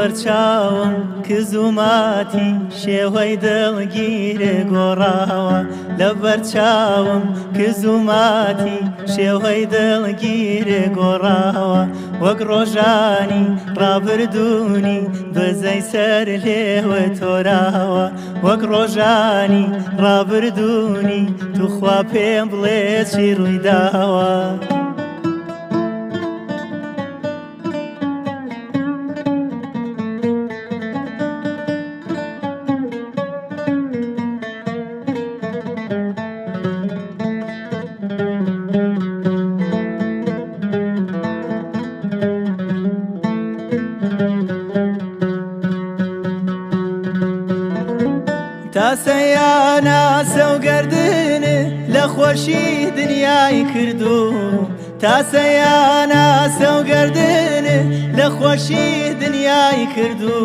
لەبەر چاوم کز و ماتی شێوەی دڵگیر گۆڕاوە. لەبەر چاوم کز و ماتی شێوەی دڵگیر گۆڕاوە. وەک ڕۆژانی ڕابردوونی بزەی سەر لێوە تۆراوە. وەک ڕۆژانی ڕابردوونی توخوا پێم بڵێ چی ڕوویداوە. تاسەیانە سەوگەردن لە خۆشی دنیای کردو. تاسەیانە سەوگەردن لە خۆشی دنیای کردو.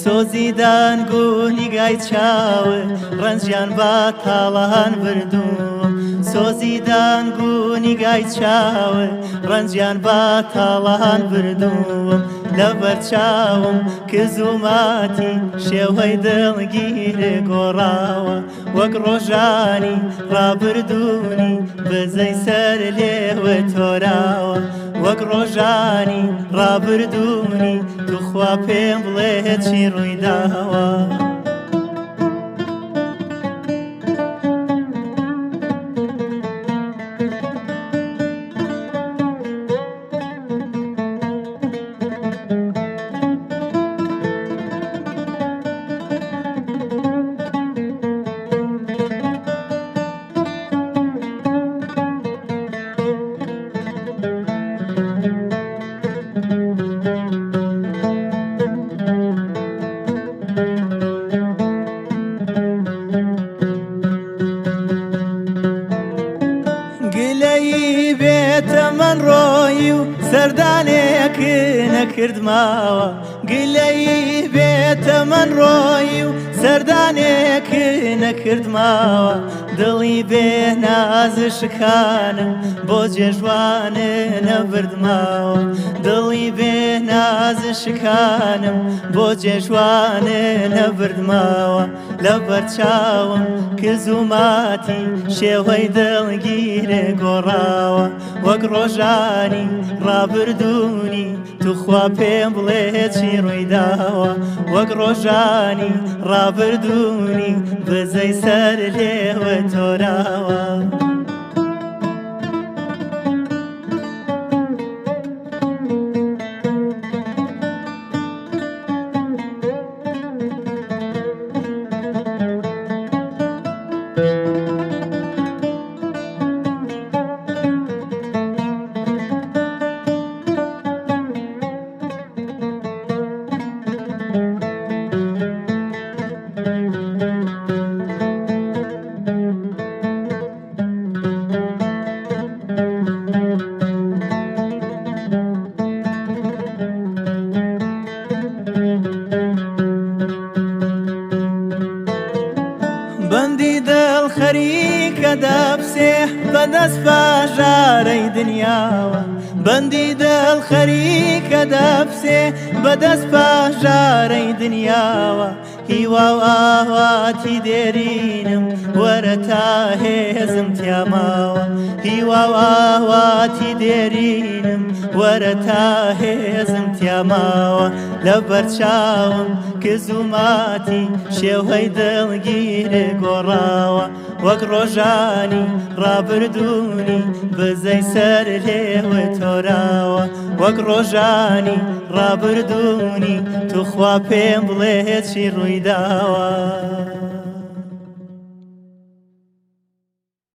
سۆزی دانگ و نیگای چاوە ڕەنجیان بە تاڵان بردو. سۆزی دانگ و نیگای چاوە ڕەنجیان بە تاڵان بردووم. لەبەر چاوم کز و ماتی شێوەی دڵگیر گۆڕاوە. وەک ڕۆژانی ڕابردوونی بزەی سەر لێوە تۆراوە. وەک ڕۆژانی ڕابردوونی توخوا پێم بڵێ چی ڕوویداوە. گلەیی بێتە من ڕۆیی و سەردانێک نەکردماوە. گلەیی بێتە من ڕۆیی و سەردانێک نەکردماوە. دڵی بێ ناز شکانم بۆ جێژوانە نەبردماوە. دڵی بێ ناز شکانم بۆ جێژوانە نەبردماوە. لەبەر چاوم کز و ماتی شێوەی دڵگیر گۆڕاوە. وەک ڕۆژانی ڕابردوونی توخوا پێم بڵێ چی ڕوویداوە. وەک ڕۆژانی ڕابردوونی بزەی سەر لێوە تۆراوە. بەندی دڵ خەریکە دەپسێ بەدەست پاژارەی دنیاوە. بەندی دڵ خەریکە دەپسێ بەدەست پاژارەی دنیاوە. هیوا و ئاواتی دێرینم وەرە تا هێزم تیاماوە. هیوا و ئاواتی دێرینم وەرە تا هێزم تیاماوە. لەبەر چاوم کز و ماتی شێوەی دڵگیر گۆڕاوە. وەک ڕۆژانی ڕابردوونی بزەی سەر لێوە تۆراوە. وەک ڕۆژانی ڕابردوونی توخوا پێم بڵێ چی ڕوویداوە.